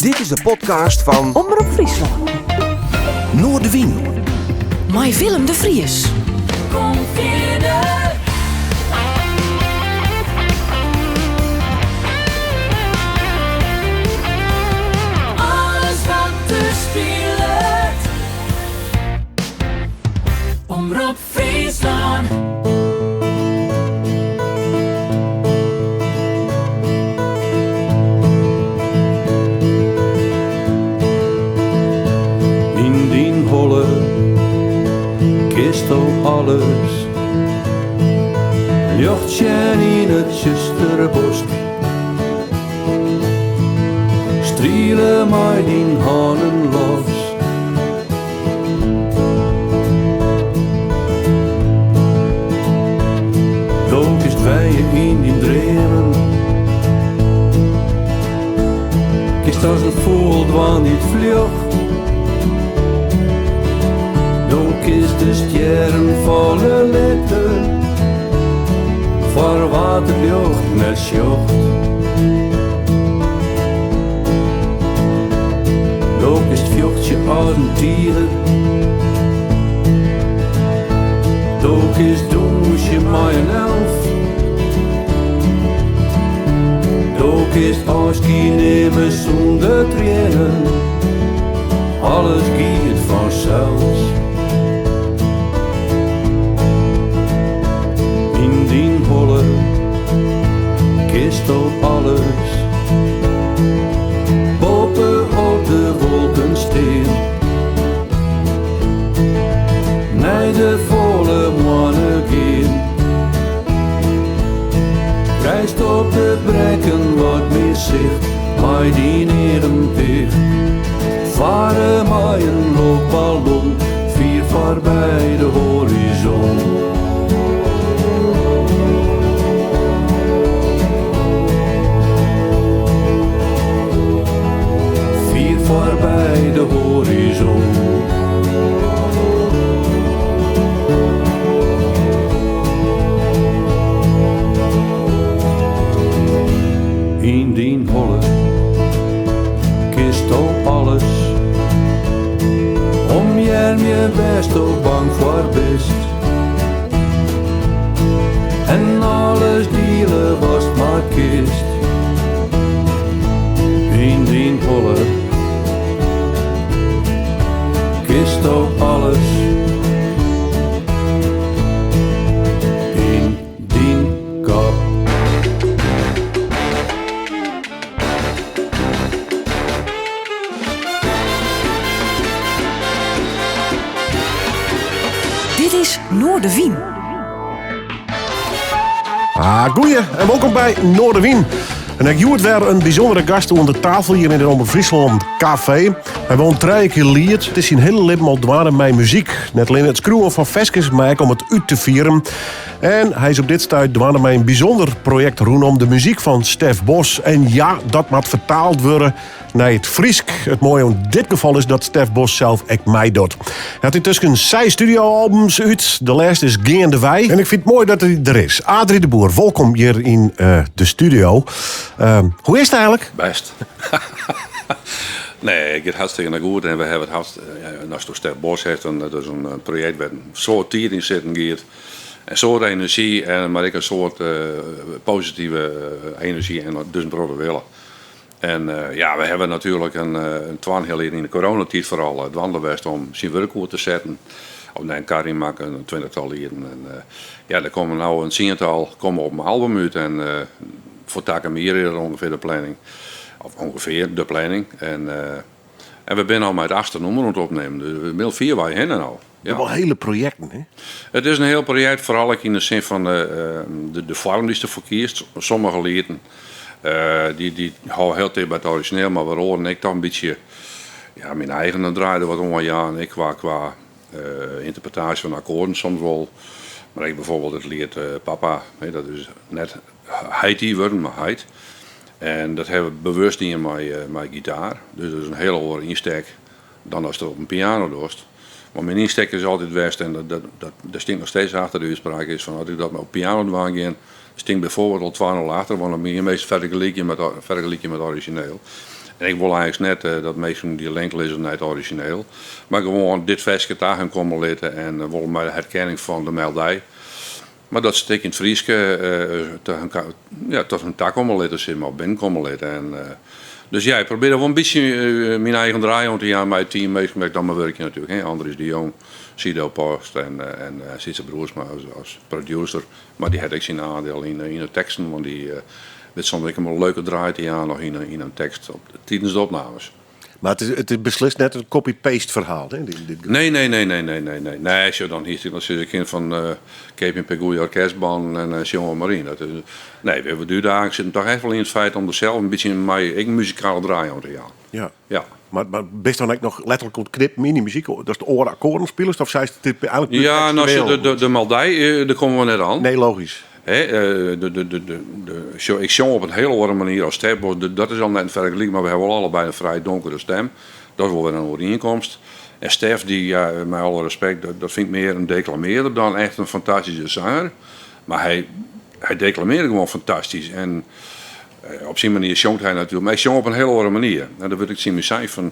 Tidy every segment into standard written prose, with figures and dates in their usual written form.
Dit is de podcast fan Omrop Fryslân. Noardewyn. Mei Willem de Vries. Kom fierder. Alles wat der spilet. Omrop Fryslân. Yn dyn holle kinsto alles ljocht sjen yn it tsjustere bosk. Striele mei dyn hannen los. Do kinst wenje yn dyn dreamen. Kinst as in fûgel dwaan dy't fljocht. Do kinst de stjerren falle litte, foar wa't it ljocht net sjocht. Do kinst fjochtsje as in tiger. Do kinst dûnsje mei in elf. Do kinst ôfskie nimme sûnder triennen. Alles giet fansels. Yn dyn holle kinsto alles. Boppe op de wolken stean. Nei de folle moanne gean. Krijst op de brekken wat mear sicht mei dyn eagen ticht. Farre mei in loftballon fier foarby de hoarizon. Fier foarby de hoarizon. Yn dyn holle kinsto alles omearmje wêr'tsto bang foar bist. En alles diele watst mar kinst. Yn dyn holle kinsto alles. Yn dyn kop. Dit is Noardewyn. Ah, goeie en wolkom by Noardewyn. En ek hjoed wer in bysûndere gast oan de tafel hjir yn de Omrop Fryslân Café. Hy wûn trije kear Liet. It is syn hiele libben al dwaande mei muzyk. Net allinne it skriuwen fan ferskes, mar ek om it út te fieren. En hy is op dit stuit dwaande mei in bysûnder projekt rûnom de muzyk fan Stef Bos. En ja, dat moat fertaald wurde nei it Frysk. It moaie oan dit gefal is dat Stef Bos sels ek meidocht. Hy hat yntusken seis studioalbums út. De lêste is Geandewei. En ik fyn it moai dat hy der is. Adri de Boer, wolkom hjir yn eh, de studio. Ehm, hoe is it eigentlik? Bêst. Nee, it giet hartstikke goed en we hawwe it hartst, eh, ast Stef Bos hast, dan dat is in projekt wêr't in soad tiid yn sitten giet. In soad enerzjy, en, mar ek in soad positive enerzjy en dus in protte wille. En ja, we hawwe natuerlik in twaenheal jier yn de coronatiid foaral dwaande west om syn wurk oer te setten. Of nei in karring makke, in tweintichtal lieten. En ja, der komme no in tsiental komme op in album út en foar takom jier is dat ûngefear de planning. Of ûngefear de planning. En, en we binne al mei it achtste nûmer oan it opnimmen, dus we binne fierwei hinne no. Ja. Wol hiele projekten, hè? It is in hiel projekt, foaral ek yn de sin fan de foarm dy'tst derfoar kiest. Sommige lieten dy, dy hâlde hiel ticht by it orizjineel, mar wer oaren ek toch in bytsje ja, myn eigen draai der wat oan jaan. Ek kwa, kwa ynterpretaasje fan akkoarden soms wol. Mar ek bijvoorbeeld it liet Papa, dat is net heity wurden, mar heit. En dat hawwe we bewust dien mei gitaar. Dus dat is in hiele oare ynstek dan ast it op in piano dochst. Want myn ynstek is altyd west, en dat, dat, dat, dêr stean ik noch steeds achter de útspraak, is fan as ik dat op piano dwaan gean, stean ik bijvoorbeeld al 2-0 achter, want dan bin je meastal fergelykje mei, fergelykje mei it orizjineel. En ik wol eigentlik net dat minsken dy link lizze nei it orizjineel. Mar gewoan dit ferske ta hun komme litte en wol mei de herkenning fan de meldij. Mar dat se it ek yn it Frysk ja, tot hun takomme litte, sis mar, of binnenkomme litte. En, dus ja, ik probearje wol in bytsje myn eigen draai oan te jaan mei it team minsken wêr't ik dan mei wurkje natuerlik. Hè. Andries de Jong, Sido Post en, en Sytse Broersma as, as producer. Mar dy hat ek syn aandeel yn, yn de teksten, want dy wit soms ek in leuke draai te jaan noch yn, yn in tekst op, tidens de opnames. Mar it is beslist net in copy-paste ferhaal, hè? Dit Nee, nee, nee, nee, nee, nee, nee. Nee, sjoch, dan hiest dan sizze kin fan uh, keapje in pear goede orkestbannen en uh, sjong mar yn. Dat is, nee, we de útdaging sit toch echt wol yn it feit om der sels in bytsje mei ek in muzikale draai oan te jaan. Ja. Ja. Mar bist dan ek noch letterlik oan it knippen yn dy muzyk? Datst oare akkoarden spilest of seist it is eigentlik Ja, no, de, de, de meldij, eh, dêr komme we net oan. Nee, logysk. Hè, eh, de, de, de, de, de, ik sjong op in hiel oare manier as Stef. Dat is al net in fergelyk, mar we hawwe wol allebei in frij donkere stim. Dat is wol wer in oerienkomst. En Stef, dy, ja, mei alle respekt, dat, dat fyn ik mear in deklamearder dan echt in fantastyske sanger. Mar hy, hy deklamearret gewoan fantastysk. En eh, op syn manier sjongt hy natuerlik, mar hy sjongt op in hiel oare manier. En dan wurdt ek tsjin my sein fan,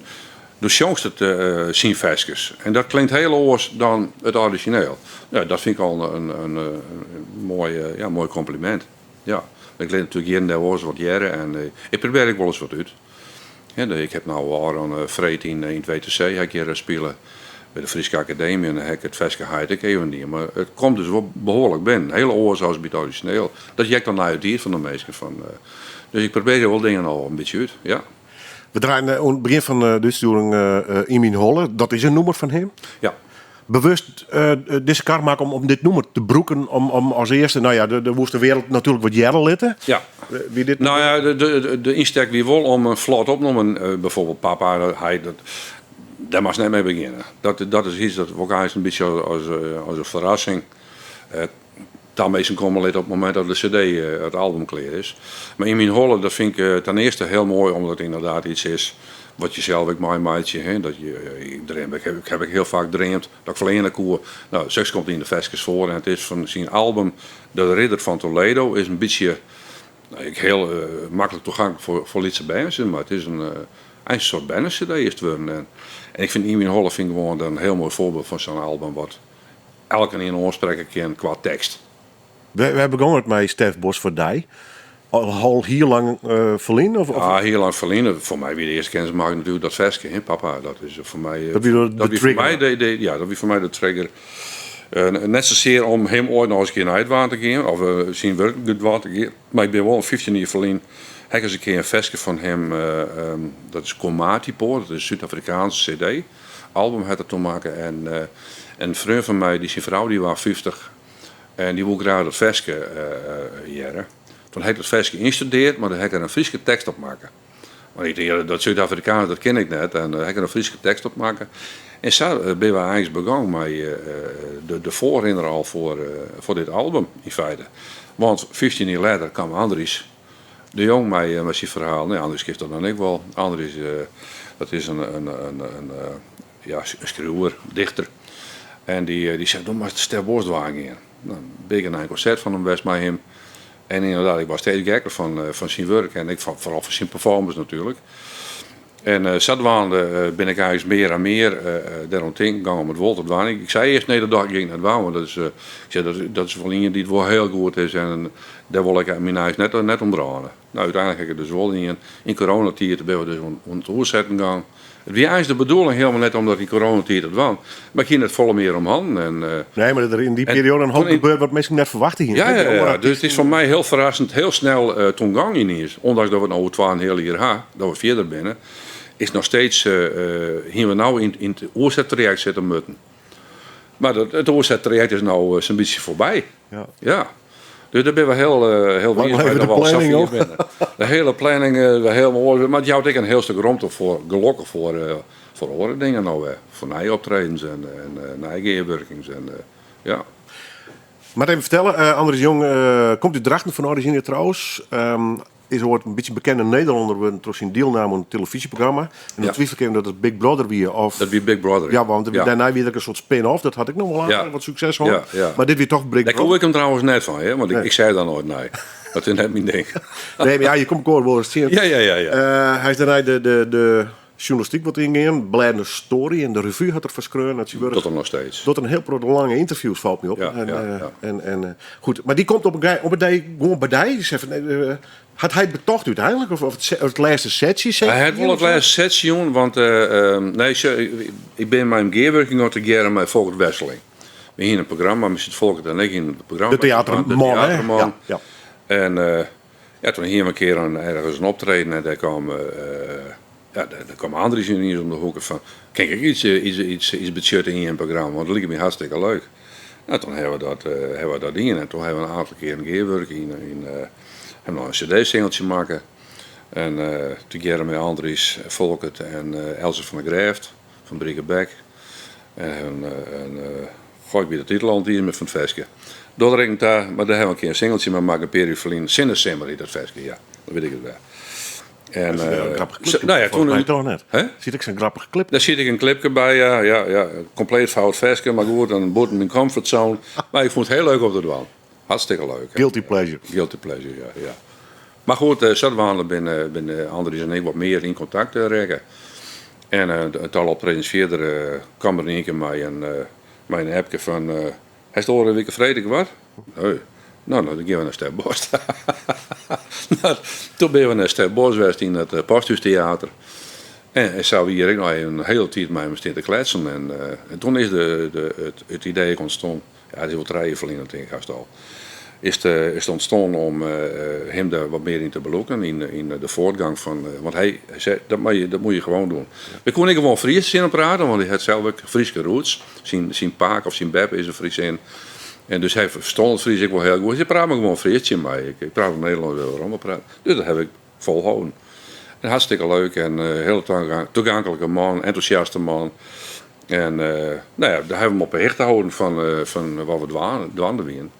do sjongst it uh, syn ferskes. En dat klinkt hiel oars dan it orizjineel. Ja, dat fyn ik al in, in, in, moai, ja, moai kompliment. Ja. Ik lit natuerlik hjir en dêr wolris wat hearre en ik probearje ek wolris wat út. Ik ha no ôfrûne freed yn it WTC ha ik hjir spile by de Fryske Akademy en dan ha ik it ferske Heit ek even dien. Mar it komt dus wol behoarlik binnen. Hiel oars as by it orizjineel. Dat hear ik dan nei it tiid fan de minsken. Fan, dus ik probearje wol dingen al in bytsje út. Ja. We draaien oan it begjin fan de útstjoering Yn myn holle. Dat is in nûmer fan him. Ja. Bewust dizze kar makke om dit nûmer te brûken om, om as earste, no ja, de, de woest de wereld natuerlik wat hearre litte. Ja. Wie dit Nou ja, de, de, de ynstek wie wol om in flot opnommen, bijvoorbeeld papa, hy, dat, dêr moatst net mei begjinne. Dat, dat is iets dat wol ik eigentlik in bytsje as, as in ferrassing ta minsken komme litte op it momint dat de CD, it album klear is. Mar yn myn holle, dat fyn ik ten earste hiel moai, omdat it ynderdaad iets is wat je sels ek meimeitsje. Hè? Dat je, ik dream, ik ha, ik ha ek hiel faak dreamd dat ik fleane koe. No, soks komt yn de ferskes foar en it is fan syn album De Ridder van Toledo is in bytsje no, ek hiel maklik toeganklik foar, foar lytse bern, sis mar. It is in, eins in soart berne-CD is it wurden. En, en ik fyn Yn myn holle fyn ik gewoan in hiel moai foarbyld fan sa'n album wat elkenien oansprekke kin kwa tekst. We begûn it mei Stef Bos foar dy. Al hiel lang ferlyn? Of, Ja, hiel lang ferlyn. Foar my wie de earste kennismakking natuerlik dat ferske, hè, papa. Dat is foar my. Dat wie de, dat wie foar my de, de, ja, dat wie foar my de trigger. Net sasear om him oait noch ris in kear nei dwaan te gean of syn wurk dwaan te gean, mar ik bin wol 15 jier ferlyn ha ik ris in kear in ferske fan him, dat is Komatipoort, dat is in Súd-Afrikaanske CD. Album hat er toen makke en in freon fan my, dy syn frou dy waard 50 en dy woe graach dat ferske hearre. Toen ha ik dat ferske ynstudearre, mar dêr ha ik der in Fryske tekst op makke. Want ik tocht, dat Súd-Afrikaansk dat kin ik net en ha ik der in Fryske tekst op makke. En sa binne we eins begûn mei de foarrinner al foar, foar dit album yn feite. Want 15 jier letter kaam Andries de Jong mei, mei syn ferhaal. Nee, Andries kinst dat dan ek wol. Andries, dat is in, in, in, in, ja, in skriuwer, dichter. En dy, dy sei, do moatst Stef Bos dwaan gean. No, bin ik nei in konsert fan him west mei him. En ynderdaad, ik waard steeds gekker fan, fan syn wurk en ek fan, foaral fan syn performance natuerlik. En uh, sadwaande bin ik eigentlik mear en mear uh, dêroan tinken gong om it wol te dwaan. Ik, ik sei earst nee, dat doch ik net dwaan, want dat is, uh, ik sei, dat, dat is wol ien dy't wol hiel goed is en dêr wol ik myn eins net, net om draaie. No, úteinlik ha ik it dus wol dien. Yn coronatiid binne we dus oan, oan it oersetten gong. It wie eins de bedoeling hielendal net om dat yn coronatiid te dwaan, mar ik hie net folle mear om hannen. En, uh, nee, mar der yn dy perioade in hoop gebeurd wat minsken net ferwachte hiene. Ja, ja, ja, dus it is foar my hiel ferrassend, hiel snel uh, toen gong yniens. Ûndanks dat we it no oer twa-en-in-heal jier ha, dat we fierder binne, is noch steeds, uh, hiene we no yn, yn it oersettrajekt sitte moatten. Mar dat, it oersettrajekt is no sa'n bytsje foarby. Ja. Ja. Dus dêr binne we hiel, hiel Lang wiis mei leve dat de we al sa planning, fier hoor. binne. De hiele planning, uh, hiel moai. Mar it jout ek in hiel stik romte foar, gelokkich foar, uh, foar oare dingen no wer. Foar nije optredens en, en uh, nije gearwurkings. En, uh, ja. Mar even fertelle, uh, Andries Jong uh, komt út Drachten fan orizjine trouwens. Um, is oait in bytsje bekende Nederlanner wurden troch syn dielname oan it telefyzjeprogramma. En dan Ja. twifel ik even dat it Big Brother wie of... Dat wie Big Brother. Ja, want Ja. dêrnei wie der ek in soart spin-off. Dat hat ek noch wol Ja. aardich wat sukses hân. Ja, ja. Mar dit wie toch Big Dêr koe Brother. ik him trouwens net fan, hè? Want ik, Nee. ik sei dan noait nee. Dat is net myn ding. Nee, mar ja, je komme elkoar wolris tsjin. Ja, ja, ja, ja. Hy is dêrnei de sjoernalistyk wat yngean. Blêden De Story en de Revue hat er foar skreaun. Dat wurk. Docht er noch steeds. Docht in hiel protte lange ynterviews, falt my op. Ja, ja, ja. En goed, mar dy komt op in op in dei gewoan by dy. Dy seit fan, hat hy it betocht úteinlik? Of it lêste setsje? Hy hat wol it lêste setsje jûn, want nee, sjoch, ik bin mei him gearwurking al tegearre mei Folkert Wesseling. We hiene in programma, miskien Folkert en ik hiene in programma. De teaterman, hè? De teaterman. Ja, ja. En ja, toen hiene we in kear ergens in optreden en dêr kaam, ja, dêr kaam Andries yniens om de hoeke fan, kin ik ek iets betsjutte yn jim programma, want it liket my hartstikke leuk. Nou, toen hawwe we dat, hawwe we dat dien en toen hawwe we in oantal kearen gearwurke yn, yn, hawwe noch in cd-singeltsje makke. En tegearre mei Andries, Folkert en Else van der Grêft fan Bricquebec. En goh, ik wit de titel al net iens mear fan it ferske. Docht der ek net ta, mar dêr hawwe we in kear in singeltsje mei makke, in pear jier ferlyn. Sinnesimmer hiet dat ferske, ja. Dan wit ik it wer. En, Dat is wer in grappich clipke, nou ja, toen, volgens mij toch net? Hè? Sit ek sa'n grappich clip? Dêr sit ek in clipke by, ja, ja, ja. Kompleet fout ferske, mar goed, dan bûten myn comfortzone. Mar ik fûn it hiel leuk om te dwaan. Hartstikke leuk. Guilty pleasure. Guilty pleasure, ja, ja. Mar goed, sadwaande binne Andries en ik wat mear yn kontakt rekke. En in tal optredens fierder kaam er yn ien kear mei in appke fan, Hast oare wike freed ek wat? Nee. No, dan gean we nei Sterbos. No, toen binne we nei Sterbos west yn it Posthûstheater. En sa wie er ek noch even in hiele tiid mei him stean te kletsen. En toen is it idee ek ûntstien, ja, it is wol 3 jier ferlyn, tink ik hast al, is it ûntstien om him dêr wat mear yn te belûken, yn de voortgang fan, want hy sei, dat moat je, dat moet je gewoon doen. We koene ek gewoan Frysk tsjin him praten, want hy hat sels ek Fryske roots. Syn pake of syn beppe is in Friesin. En dus hy ferstond it Frysk ek wol hiel goed. Hy praat mar gewoan Frysk tsjin my. Ik praat op Nederlânsk wer werom, maar praat. Dus dat haw ik folholden. En hartstikke leuk en hiele toegankelijke man, entûsjaste man. En nou ja, dêr hawwe we him op 'e hichte holden fan wat we dwaande wienen.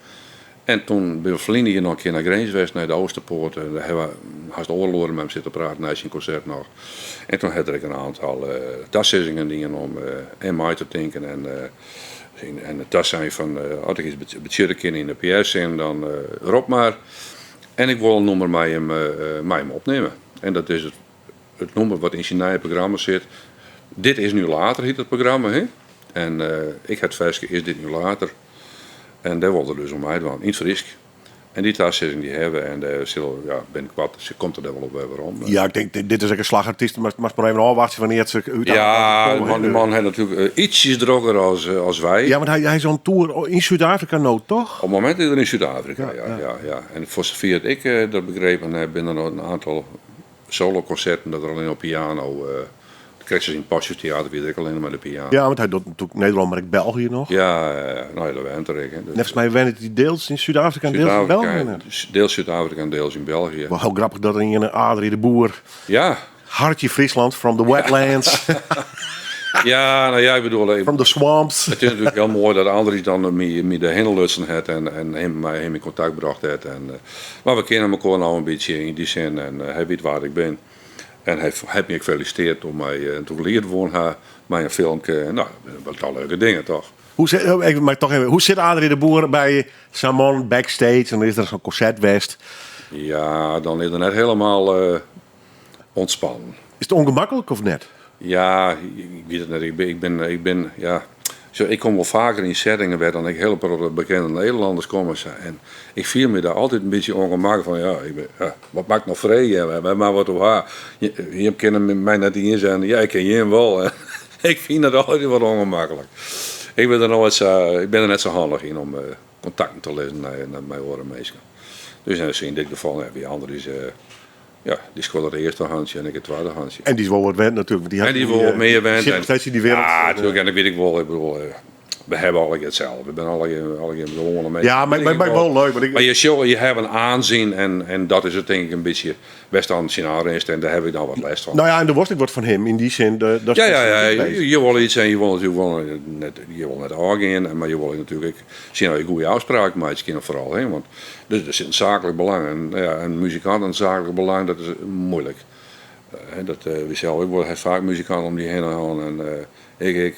En toen binne we ferline jier noch in kear nei Grins west, nei de Oosterpoort. En dêr hawwe we hast oardel oere mei him sitten praten nei syn konsert noch. En toen hat er ek in oantal tasizzingen dien om en mei te tinken en tasein fan as ik iets betsjutte kin yn de PR-sin, dan rop mar. En ik wol in nûmer mei him opnimme. En dat is it nûmer wat yn syn nije programma sit. Dit is nu later hiet it programma, hè? En ik ha it ferske Is dit nu later? En dêr wol er dus oan meidwaan, yn it Frysk. En dy tasizzing dy hawwe we en dêr sil, ja, binnenkoart komt er dêr wol op wer werom. Ja, ik tink, dit is ek in slagartyst, moatst mar even ôfwachtsje wannear't se út Ja, komme, want dy man hat natuerlik ietsjes drokker as wy. Ja, want hy is on tour yn Súd-Afrika no, toch? Op it momint is er yn Súd-Afrika, ja, ja, ja. En foar safier't ik dat begrepen ha, binne der noch in oantal solokonserten dat er allinne op piano, krekt sa as yn it Posthuistheater wie er ek allinne mei de piano. Ja, want hy docht natuerlik Nederlân, mar ek België noch. Ja, ja, ja. Nou ja, dêr wennet er ek, hè. Dus Neffens my wennet hy deels yn Súd-Afrika en deels yn België net. Deels Súd-Afrika en deels yn België. Wel heel grappich dat er yn Adrie de Boer. Ja. Hartje Friesland from the wetlands. Ja, nou ja, ik bedoel, ik From the swamps. Het is natuerlik hiel moai dat Andries dan my dêrhinne lutsen hat en him mei him yn kontakt brocht hat. En, mar we kenne mekoar no in bytsje yn dy sin en hy wit wa't ik bin. En hy hat my ek felisitearre om my toen ik liet wûn ha mei in filmke. Nou, dat binne wel leuke dingen, toch? Hoe sit, oh, even, maar toch even, hoe sit Adrie de Boer by sa'n man backstage en dan is der sa'n konsert west? Ja, dan is er net hielendal ûntspannen. Is it ûngemaklik of net? Ja, ik wit it net. Ik bin, ik bin, ik bin, ja. Zo, ik kom wol faker yn settingen wêr't dan ek hiele protte bekende Nederlanners komme. Sa. En ik fiel my dêr altyd in bytsje ûngemaklik fan. Ja, ik bin, ja, wat moat ik no freegje? Wêr moat wat oer ha? Jim kinne my net iens en ja, ik ken jim wol. Ik fyn dat altyd wat ûngemaklik. Ik bin der noait sa, ik bin der net sa handich yn om kontakten te lizzen mei oare minsken. Dus yn dit gefal, ja, wie Andries, ja, dy skodde it earste hantsje en ik it twadde hantsje. En dy is wol wat wend natuerlik, want dy hat En dy wol wat mear wend. Sit noch steeds yn dy wereld. Ja, natuerlik, en dat wit ik wol. Ik bedoel, we hawwe allegear itselde. We binne allegear gewoane minsken. Ja, mar wol leuk. Want ik Mar je sjogge, je hawwe in aanzien en dat is it tink ik in bytsje wêr'tst dan tsjinoan rinst en dêr haw ik dan wat lêst fan. Nou ja, en do wolst ek wat fan him yn dy sin. Dat Ja, ja, ja, je wolle iets en je wolle natuerlik wol net, je wolle net ôfgean, mar je wolle natuerlik ek sjen oft je goede ôfspraken meitsje kinne foaral. Hè, want der sit in saaklik belang en ja, in muzikant en in saaklik belang, dat is muoilik. Hè, dat wy sels ek wol, ha faak muzikanten om dy hinne hân en ik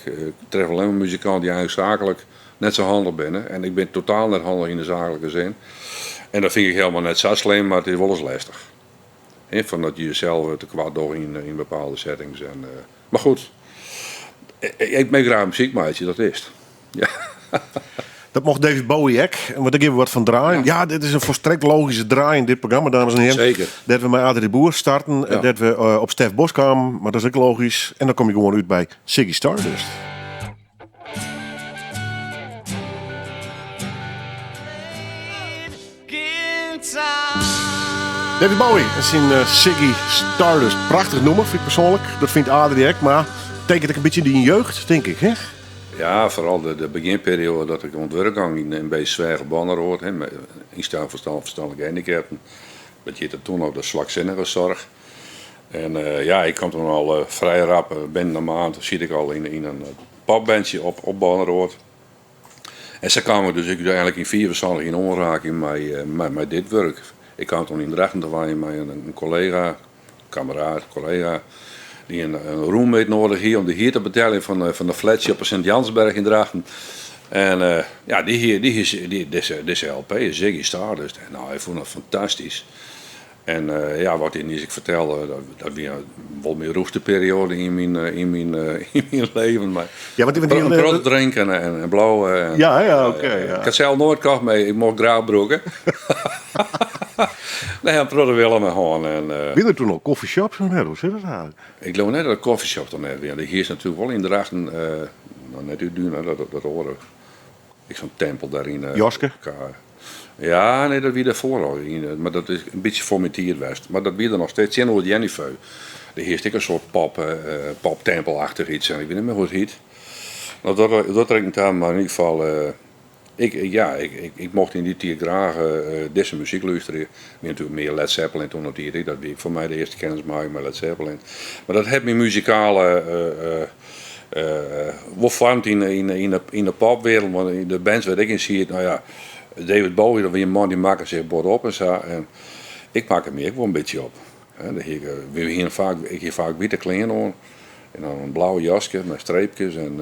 tref allinne mar muzikanten dy't eigentlik saaklik net sa handich binne. En ik bin totaal net handich yn de saaklike sin. En dat fyn ik helemaal net sa slim, mar it is wolris lestich. Hè, fan dat je jesels tekoart dogge yn bepaalde settings. En, mar goed, ik mei graach muzyk meitsje, dat is it. Ja. Dat mocht David Bowie ek, want dêr gean we wat fan draaien. Ja, dit is in folstrekt logyske draai yn dit programma, dames en heren. Zeker. Dat we mei Adri de Boer starten, dat we op Stef Bos kamen, mar dat is ek logysk. En dan komme je gewoan út by Ziggy Stardust. David Bowie en syn Ziggy Stardust. Prachtich nûmer, fyn ik persoanlik. Dat fynt Adri ek, mar tekenet ek in bytsje dyn jeugd, tink ik, hè? Ja, foaral de begjinperioade dat ik oan it wurk gong yn by Sweager Banneroord, hè, mei ynstelling foar ferstanlik gehandicapten. Dat hjitte toen noch de swaksinnigenzorg. En ja, ik kwam toen al frij rap, binnen in maand siet ik al yn in popbandsje op Banneroord. En sa kaam ik dus ek úteinlik yn 75 yn oanraking mei dit wurk. Ik kaam toen yn Drachten te wenjen mei in kollega, kameraad, kollega, dy't in roommate noadich hie om de hier te beteljen fan de flatsje op de Sint Jansberg yn Drachten. En ja, dy hie, dy hie dy, dizze, dizze LP, Ziggy Stardust. En nou, ik fûn dat fantastysk. En ja, wat dy niis ek fertelde, dat wie wol myn rûchste perioade yn myn, yn myn, yn myn leven. Mar Ja, want die, in protte drinken en blowen. En, Ja, ja, oké, ja. Ik ha it sels noait kocht, mar ik mocht graach brûke. Nee, in protte wille mei hân. En, Wie der toen al coffeeshops of net? Hoe sit dat eigentlik? Ik leau net dat coffeeshops der net wiene. Hiest natuerlik wol yn Drachten, no net út Dúne, dat oare, ek sa'n tempel dêr yn. Joske? Ja, nee, dat wie dêrfoar al. Mar dat is in bytsje foar myn tiid west. Mar dat wie der noch steeds tsjinoer it Jennifeu. Dêr hiest ek in soart pop, poptempelachtig iets. En ik wit net mear hoe't it hiet. No, dat rint ta, mar yn ieder gefal, ik, ja, ik, ik mocht yn dy tiid graach dizze muzyk lústerje. Wie natuerlik mear Led Zeppelin toen op tiid ek. Dat wie foar my de earste kennismakking mei Led Zeppelin. Mar dat hat myn muzikale wol foarmd yn de popwereld. Want de bands wêr't ik yn siet, no ja, David Bowie, dat wie in man dy makke sich bot op en sa. En ik makke my ek wol in bytsje op. We hiene faak, ik hie faak wite klean oan en dan in blau jaske mei streepkes en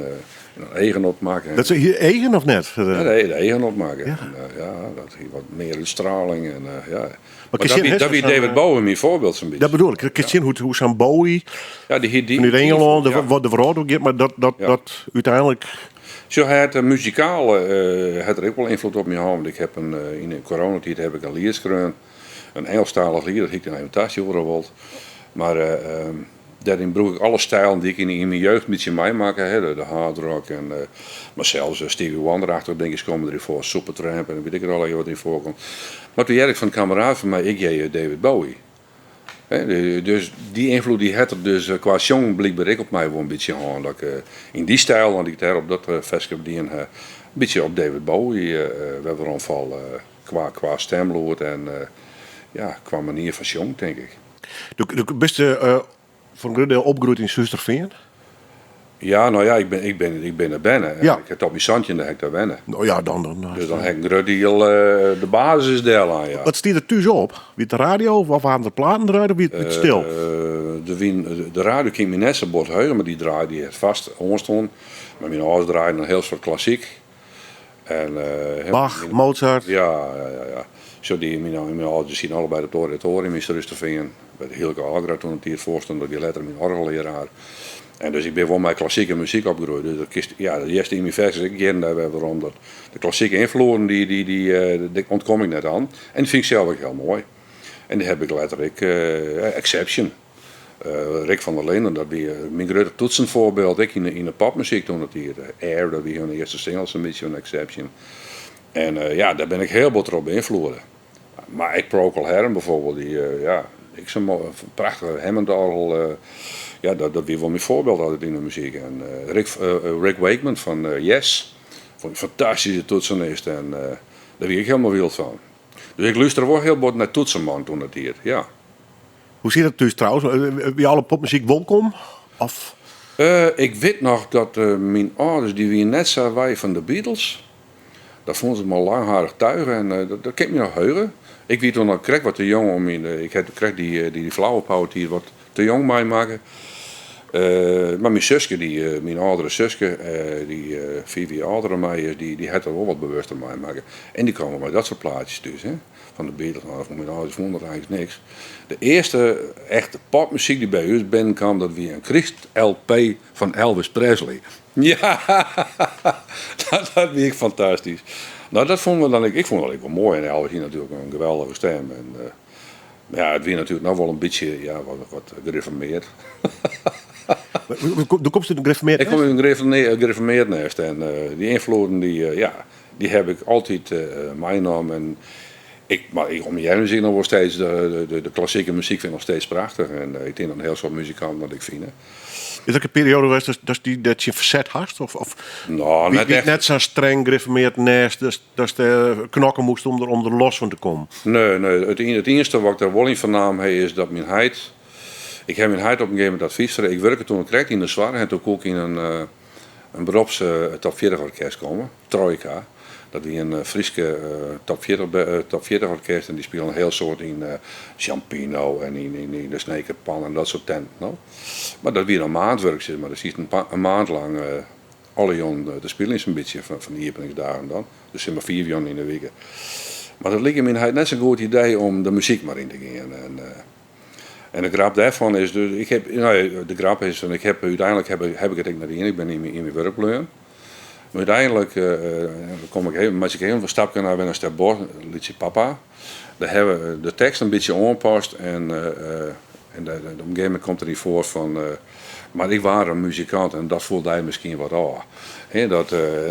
dan eagen opmakke. Dat hie eagen of net? Ja, de eagen opmakke. Ja. En, ja, dat hie wat mear útstraling en ja. Maar dat wie, dat wie David Bowie myn foarbyld sa'n bytsje. Dat bedoel ik. Kinst sjen hoe sa'n Bowie ja, die, die, die, fanút Ingelân ja. wat de wrâld oer giet, mar dat, dat, ja. dat úteinlik. Sjoch, hy hat muzikaal hat er ek wol ynfloed op my hân, want ik heb in, yn de coronatiid heb ik in liet skreaun. In Ingelsktalich liet, dat hie ik dan even tastjoere wold. Mar dêryn brûk ik alle stijlen dy't ik yn myn jeugd in bytsje meimakke ha. De hardrock en mar sels Stevie Wonder-achtige dinkjes komme deryn foar, Supertramp en wit ik it allegear wat deryn foarkomt. Mar toen hearde ik fan in kameraad fan my, ik hear David Bowie. Dus dy ynfloed dy hat er dus kwa sjongen blykber ek op my wol in bytsje hân. Dat ik yn dy styl, want ik dêr op dat ferske dien ha, in bytsje op David Bowie wer weromfal. Kwa stemlûd en ja, kwa manier fan sjongen, tink ik. Do bist foar in grut diel opgroeid yn Surhústerfean? Ja, no ja, ik bin der berne. Ja. Ik ha tot myn santjinde ha ik dêr wenne. No ja, dan, dan. Dus dan ha ik in grut diel de basis is dêr lein, ja. Wat stie der thús op? Wie it de radio of waarden der platen draaid of wie it stil? De radio kin ik my net sa bot heuge, mar dy draaide dy hat fêst oanstien. Mar myn âlders draaiden in hiel soad klassyk. En, Bach, Mozart? Ja, ja, ja, ja. Sjoch, dy, myn, myn âlders sieten allebei op it oratorium yn Surhústerfean. By de Hielke Algra toen in tiid foarstân, dat wie letter myn oargelleraar. En dus ik bin wol mei klassike muzyk opgroeid. Dus dat kinst, ja, dat hearst yn myn ferskes ek hjir en dêr wer werom. Dat de klassike ynfloeden, dy, dy, dy, dêr ûntkom ik net oan. En dy fyn ik sels ek hiel moai. En dy heb ik letter ek, Eksepsjen. Rick van der Linden, dat wie myn grutte toetsenfoarbyld ek yn de popmuzyk toen de tiid. Air, dat wie hun earste single sa'n bytsje fan Eksepsjen. En ja, dêr bin ik hiel bot troch beynfloede. Mar ek Procol Harum bijvoorbeeld, dy, ja, ek sa'n prachtige Hammond-oargel. Ja, dat wie wol myn foarbyld altyd yn de muzyk. En Rick Wakeman fan Yes, fûn ik in fantastyske toetsenist en dêr wie ik hielendal wyld fan. Dus ik lústere wol hiel bot nei toetsenman toen de tiid, ja. Hoe sit dat thús trouwens? Wie alle popmuzyk wolkom? Of? Ik wit noch dat myn âlders dy wiene net sa wei fan de Beatles. Dat fûnen se mar langharich tuig en dat kin ik my noch heuge. Ik wie toen noch krekt wat te jong om yn, ik ha krekt dy flower power tiid wat te jong meimakke. Mar myn suske, dy, myn âldere suske, dy't 5 jier âlder as my is, dy hat dat wol wat bewuster meimakke. En dy kaam wol mei dat soart plaatsjes thús, hè. Fan de Beatles, no, dat fûn myn âlders fûnen dat eins niks. De earste echte popmuzyk dy't by ús binnenkaam, dat wie in kryst-LP fan Elvis Presley. Ja, dat wie ek fantastysk. No, dat fûnen we dan ek, ik fûn dat ek wol moai. En Elvis hie natuerlik in geweldige stim. En, Mar ja, it wie natuerlik noch wol in bytsje, ja, wat gereformeard. Do komst út in gereformeard Ik kom út in gereformeard nêst en dy ynfloeden dy, ja, dy heb ik altyd meinommen. En ik, mar ik omhear muzyk noch wol steeds, de klassike muzyk fyn ik noch steeds prachtich en ik tink dat in hiel soad muzikanten dat ek fine. Is der ek in perioade west datst dy dêrtsjin ferset hast? Of No, wie net it echt. net sa'n streng gereformeard nêst datst knokke moast om der los fan te kommen? Nee, nee. It iennichste wat ik der wol yn fernaam ha is dat myn heit. Ik ha myn heit op in gegeven momint advys frege. Ik wurke toen krekt yn de soarch en toen koe ik yn in berops top 40 orkest komme, Trojka. Dat wie in Fryske top 40, top 40 orkest en dy spilen in hiel soad yn Champino en yn de Sneker Pan en dat soart tenten. No. Mar dat wie dan maandwurk, sis mar. Dus sietst in maand lang alle jûnen te spyljen sa'n bytsje fan de iepeningsdagen dan. Dus sis mar 5 jûnen yn de wike. Mar dat like myn heit net sa'n goed idee om de muzyk mar yn te gean. En, en de grap dêrfan is dus, ik heb, no, de grap is, ik heb, úteinlik heb, heb ik it ek net dien, ik bin yn myn wurk bleaun. Mar úteinlik kom ik even, meitsje ik even in stapke nei wer nei Stef Bos, lietsje Papa. Dêr hawwe we de tekst in bytsje oanpast en en op in gegeven momint komt der yn foar fan mar ik waard in muzikant en dat foel dy miskien wat ôf. Hè, dat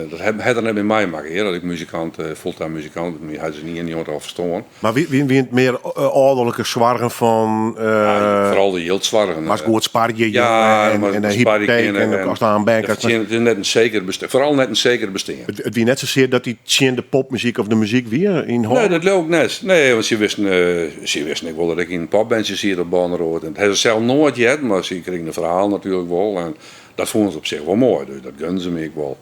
dat hat er net mear meimakke, hear, dat ik muzikant, fulltime muzikant, myn heit is yn 91 al ferstoarn. Mar wiene it mear âlderlike soargen fan. Ja, foaral de jildsoargen. Moatst goed sparje Ja, en de hypoteek en ast aan bern Het is net in seker bestean, foaral net in seker bestean. It wie net sasear dat dy tsjin de popmuzyk of de muzyk wie yn Nee, dat leau ik net. Nee, want sy wisten, sy wisten ek wol dat ik yn in popbandsje siet op Bornroard. En dat ha se sels noait heard, mar sy krigen de ferhalen natuerlik wol. En dat fûnen se op sich wol moai, dus dat gunnen se my ek wol.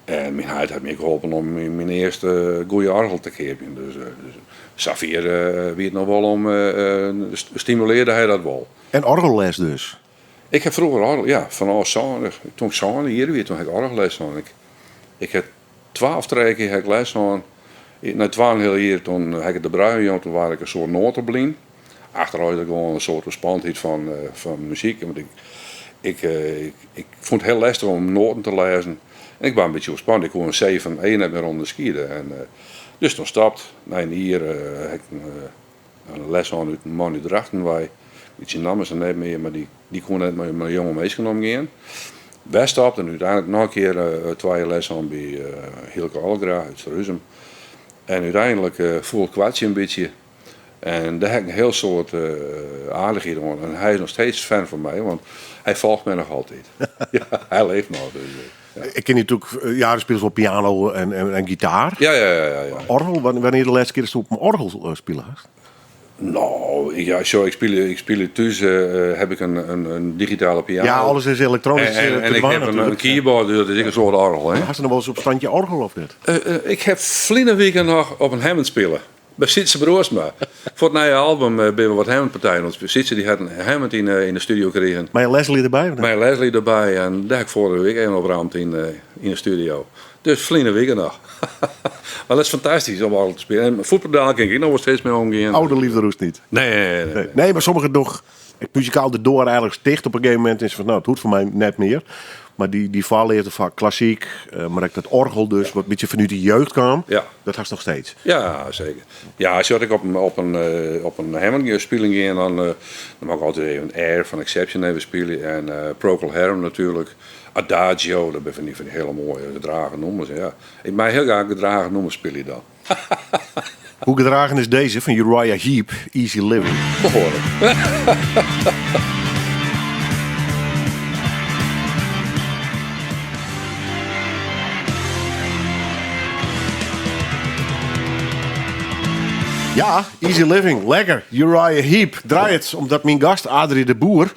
En myn heit hat my ek holpen om myn earste goede oargel te keapjen. Dus, dus safier wie it noch wol om, stimulearde hy dat wol. En oargelles dus? Ik ha froeger oargel, ja, fanôf sân, toen ik sân jier wie, toen ha ik oargelles hân. Ik, ik ha twa of trije kear ha ik les hân. Nei twa-en-in heal jier toen ha ik it de brui jûn, toen waard ik in soart noateblyn. Achterôf is dat gewoan in soart oerspandheid fan, fan muzyk. Want ik, ik, ik, ik fûn it hiel lestich om noaten te lêzen. En ik waard in bytsje oerspand. Ik koe in C fan E net mear ûnderskiede. En, dus toen stopt. Nei in jier ha ik in les hân út in man út Drachten wei. Dy't syn namme sa net mear, mar dy, dy koe net mei, mei jonge minsken omgean. Wer stopt en úteinlik noch in kear 2 jier les hân by Hielke Algra út Surhuzum. En úteinlik foel it kwartsje in bytsje. En dêr ha ik in hiel soad aardichheid oan. En hy is noch steeds fan fan my, want hy folget my noch altyd. Ja, hy leeft noch. Dus, ja. Ik ken natuerlik, ja, do spylest wol piano en gitaar. Ja, ja, ja, ja, ja. Oargel, wannear de lêste kear datsto op in oargel spile hast? No, ja, sjoch, ik spylje, ik spylje thús, heb ik in digitale piano. Ja, alles is elektronysk En te ik dwaan heb in natuerlik. keyboard, dus dat is ek in soart oargel, hè. Hast noch wolris op standje oargel of net? Ik heb ferline wike noch op in Hammond spile. By Sytse Broersma. Foar it nije album binne we wat Hammondpartijen oan it spyljen. Sytse dy hat in Hammond yn de studio krigen. Mei Leslie derby? Of net? Mei Leslie derby en dêr ha ik foarige wike even op ramd yn de studio. Dus ferline wike noch. Mar dat is fantastysk om oargel te spyljen. En foetpedaal kin ik ek noch wol steeds mei omgean. Oude liefde roest niet. Nee, nee, nee, nee. Nee, mar sommigen dogge it muzikaal de doar eigentlik ticht. Op in gegeven momint is fan, no, it hoecht foar my net mear. Mar dy foarleafde foar klassyk, mar ek dat oargel dus, wat in bytsje fanút de jeugd kaam, Ja. dat hast noch steeds. Ja, seker. Ja, as ik op in Hammond spyljen gean, dan moat ik altyd even Air fan Eksepsje even spylje en Procol Harum natuerlik, Adagio, dat binne fan dy hiele moaie gedragen nûmers. Ja. Ik mei hiel graach gedragen nûmers spylje dan. Hoe gedragen is deze van Uriah Heep, Easy Living? Behoarlik. Ja, Easy Living, lekker. Uriah Heep. Draai it, omdat myn gast Adrie de Boer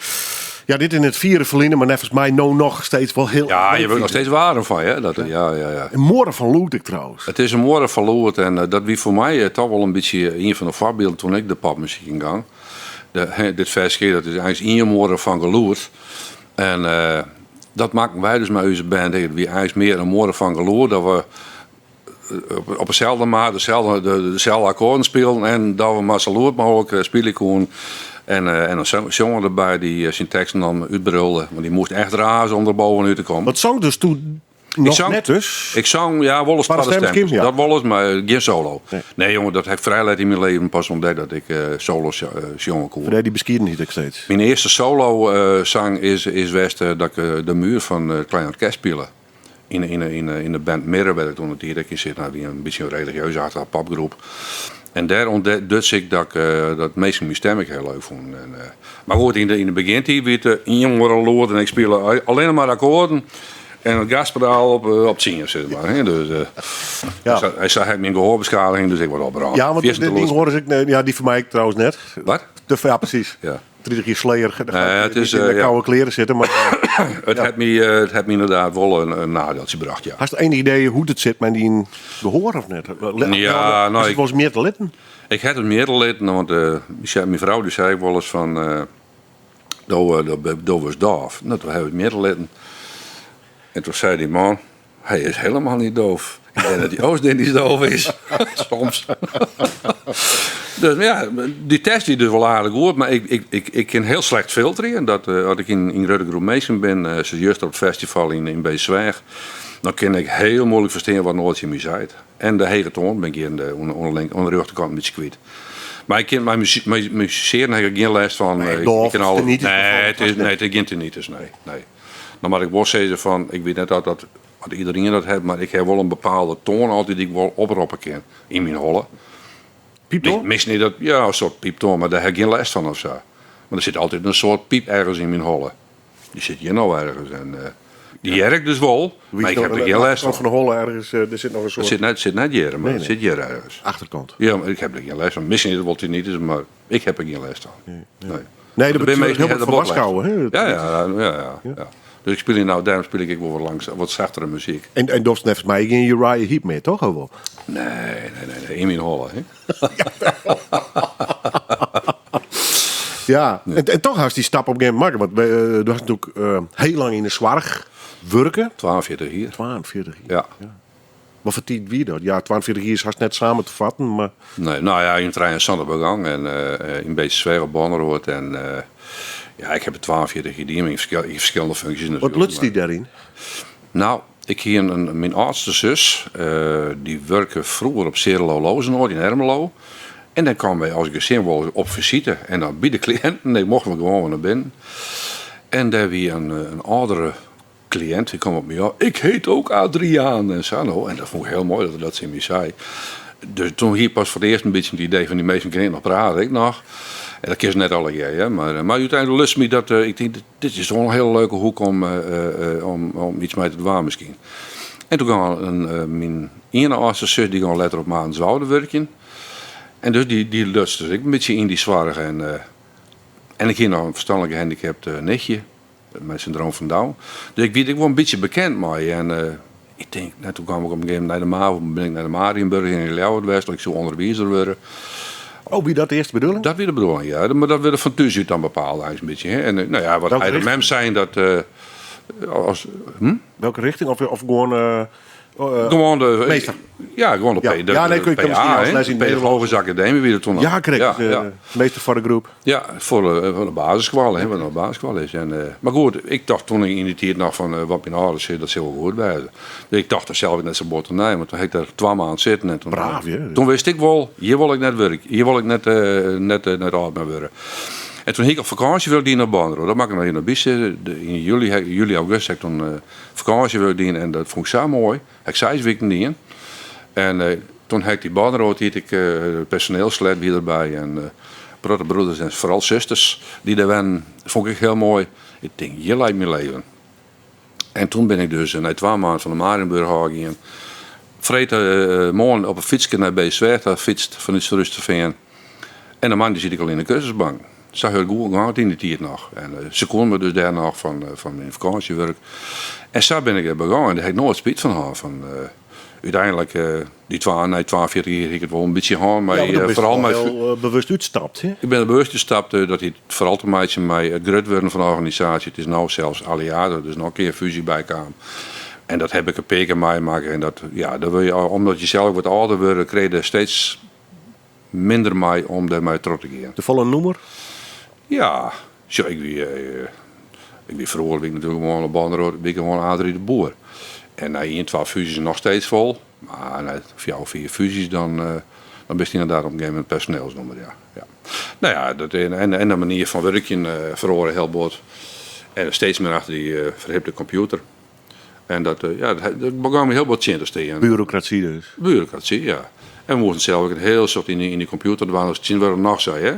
Ja, dit yn it fiere ferline, mar neffens my no noch steeds wol hiel Ja, je wurdt noch steeds waarm fan, hè? Dat, ja, ja, ja. In muorre fan lûd ek trouwens. It is in muorre fan lûd en dat wie foar my toch wol in bytsje ien fan de foarbylden toen ik de popmuzyk yn gong. De, dit ferske, dat is eins ien muorre fan gelûd. En dat makken wy dus mei ús band. It wie eins mear in muorre fan gelûd dat we op deselde maat deselde, deselde akkoarden spilen en dat we mar sa lûd mooglik spylje koenen. En, en in sjonger derby dy't syn teksten dan útbrulde. Want dy moast echt raze om der bovenút te kommen. Wat songst doe noch Ik zong- net dus? Ik zong, ja, wolris Twadde twadde stem stem. ja. Dat wolris, mar gjin solo. Nee. Nee, jonge, dat ha ik frij let yn myn leven pas ûntdekt dat ik solo sjonge koe. Foar dy beskiedenheid ek steeds. Myn earste solo sang is west dat ik de muur fan it Klein Orkest spile. Yn de band Mirror, wêr't ik toen in tiid ek yn sit. Nou, wie in bytsje in religieus-achtige popgroep. En dêr ûntduts ik dat ik, dat minsken myn stim ek hiel leuk fûnen. En, mar goed, yn de begjintiid wie it ien oare lûd en ik spile allinne mar akkoarden en it gaspedaal op 10, sis mar. Hè. Dus, hy sei, hy hat myn gehoarbeskadiging, dus ik word opbrând. Ja, want Fierste dit ding lûd. horen ze, nee, ja, die voor mij trouwens net. Wat? Ja, precies. Ja. 30 jaar Slayer, dan Nee, ga je het is, niet in de ja. koude kleren zitten. Maar Het heeft me inderdaad wel een nadeeltje gebracht, ja. Hast enig idee hoe het zit met die gehoor of net? Ja, nou, is het ik- wel eens meer te litten? Ik heb het meer te litten, want mijn vrouw die zei wel eens van... Do was doof. Nou, toen heb ik meer te litten. En toen zei die man, hij is helemaal niet doof. Ik denk dat die Oost-Indisch doof is. Soms. Dus maar ja, die test die dus wel aardig goed, maar ik kan heel slecht filteren. En dat, als ik in Rudde Groep Meesten ben, ze juist op het festival in Beesweg, dan kan ik heel moeilijk verstaan wat nooit in mij zei. En de hele toon ben ik hier in de, onder, onder, link, onder de rechterkant een beetje kwijt. Maar ik kan mijn mijn musiceren heb ik geen last van. Nee, Ik doof, kan alle- tinnitus Nee, bijvoorbeeld, het is, was net. nee, het is geen tinnitus, nee, nee. Nou, maar ik wil zeggen van, ik weet net dat dat, wat iedereen dat heeft, maar ik heb wel een bepaalde toon altijd die ik wel oproepen kan in mijn holle. Pieptoon? Misschien niet dat, ja, een soort pieptoon, maar daar heb ik geen last van of zo. Maar er zit altijd een soort piep ergens in mijn holle. Die zit hier nou ergens en die werkt dus wel, maar ik heb er geen last van. Van de holle ergens, er zit nog een soort Het zit net hier, maar Nee, het nee. zit hier ergens. achterkant. Ja, maar ik heb er geen last van. Misschien is het wel tinnitus, maar ik heb er geen last van. Nee, nee. Nee, dat Er betekent ben mensen heel die wat hebben van bot last. waschouwen, hè? Ja, ja. Dus ik speel hier nou, daarom speel ik wel wat langs, wat zachtere muziek. En dorst net mij geen Uriah Heep meer, toch? Of wel? Nee, nee, nee, nee, in mijn holle, hè? Ja, en toch had die stap op een gegeven moment maken. Want du hast natuurlijk heel lang in de zwarg werken. 42 hier. 42 jaar. Ja. Wat voor tijd wie dat? Ja, 42 jaar is haast net samen te vatten, maar... Nee, nou ja, in trein Sander begang en in beetje Zwerg op Bonneroord. En ja, ik heb het 42 jaar in verschillende functies Wat natuurlijk, lutst die maar daarin? Nou, ik hier mijn oudste zus, die werkte vroeger op Cerelo Lozenoord in Ermelo. En dan kwamen wij als gezin wel op visite. En dan bij de cliënten, die mochten we gewoon naar binnen. En daar wie een oudere cliënt, die kwam op me af. Ik heet ook Adriaan. En zo, nou, en dat vond ik heel mooi dat hij dat in me zei. Dus toen hier pas voor het eerst een beetje het idee van die meeste kinderen nog praten, ik nog. En dat is net alle jaar, hè. Maar uiteindelijk lust me dat, ik denk, dit is toch een hele leuke hoek om iets mee te doen misschien. En toen kwam mijn ene oudste zus, die ging letter op Maartenswoude werken. En dus die lust dus ik een beetje in die zwaarige. En ik hier nog een verstandelijk gehandicapt nichtje, met syndroom van Down. Dus ik weet, ik word een beetje bekend mee. En ik denk, nou, toen kwam ik op een gegeven moment naar de MAVO, ben ik naar de Marienburg in Ljouwert, ik zou onderwijzer worden. Oh, wie dat de eerste bedoeling? Dat weer de bedoeling, ja. Maar dat werd van thuis uit dan bepaald eigenlijk een beetje. Hè. En nou ja, wat Welke hij de richting? mens zijn, dat als? Welke richting? Of gewoon, Gewoon de meester. Ja, gewoon de Ja. P, de, Ja, nee, kun je de PA, misschien als hè. les in De Pedagogische Academie, wie dat toen Ja, correct. Ja, ja. Meester voor de groep. Ja, voor de basisschool, hè, wat de basisschool is. En, maar goed, ik dacht toen in die tijd nog van wat mijn ouders zeiden, dat ze wel goed bij. Dus ik dacht er zelf net zo bot te nemen, want toen heb ik daar 2 maanden zitten. En toen, Braaf, hè? Toen wist ik wel, hier wil ik net werken, hier wil ik net oud mee worden. En toen ging ik op vakantie wilde ik naar Bandro. Dat mag ik nog in de bies zitten. In juli, augustus heb ik toen vakantie wilde dienen en dat vond ik zo mooi. Ik 6 weken dienen. En toen heb ik die Bandro, die ik personeelslid weer erbij en broeders en vooral zusters die daar waren, vond ik heel mooi. Ik denk, hier lijkt mijn leven. En toen ben ik dus na 2 maanden van de Marienburg gegaan. Vreten morgen op een fietsje naar Beesweg, daar fietst vanuit Surhústerfean. En de man die zit ik al in de cursusbank. Zag heel goed gehad in de tijd nog. En ze konden me dus daar nog van mijn vakantiewerk. En zo ben ik er begonnen. En daar heb ik nooit spijt van gehad. Van Úteinlik, dy twa, nei 42 jier hie ik it wol in bytsje hân. Mei, Ja, want do bist foaral wol mei hiel bewust útstapt, hè? Ik bin der bewust útstapt, dat hie foaral te meitsjen mei it grut wurden fan de organisaasje. It is no sels Alliade, dus noch in kear fúzje by kaam. En dat heb ik in pear kear meimakke. En dat, ja, dan wurd je, omdat je sels wat âlder wurde, krije je der steeds minder mei om dêrmei troch te gean. Te folle nûmer? Ja, sjoch, ik wie, ik wie froeger wie ik natuerlik gewoan op Balneroard, wie ik gewoan Adrie de Boer. En nei ien, twa fúzjes noch steeds fol, mar nei fjouwer, fiif fúzjes dan, dan bist ynderdaad op in gegeven momint personeelsnûmer, ja. Ja. No ja, dat, en, en de manier fan wurkjen feroare hiel bot. En steeds mear achter dy ferhipte kompjûter. En dat, ja, dat begûn my hiel bot tsjin te stean. Burokrasy dus? Burokrasy, ja. En we moasten sels ek in hiel soad yn dy kompjûter dwaan, as tsjintwurdich noch sa, hè.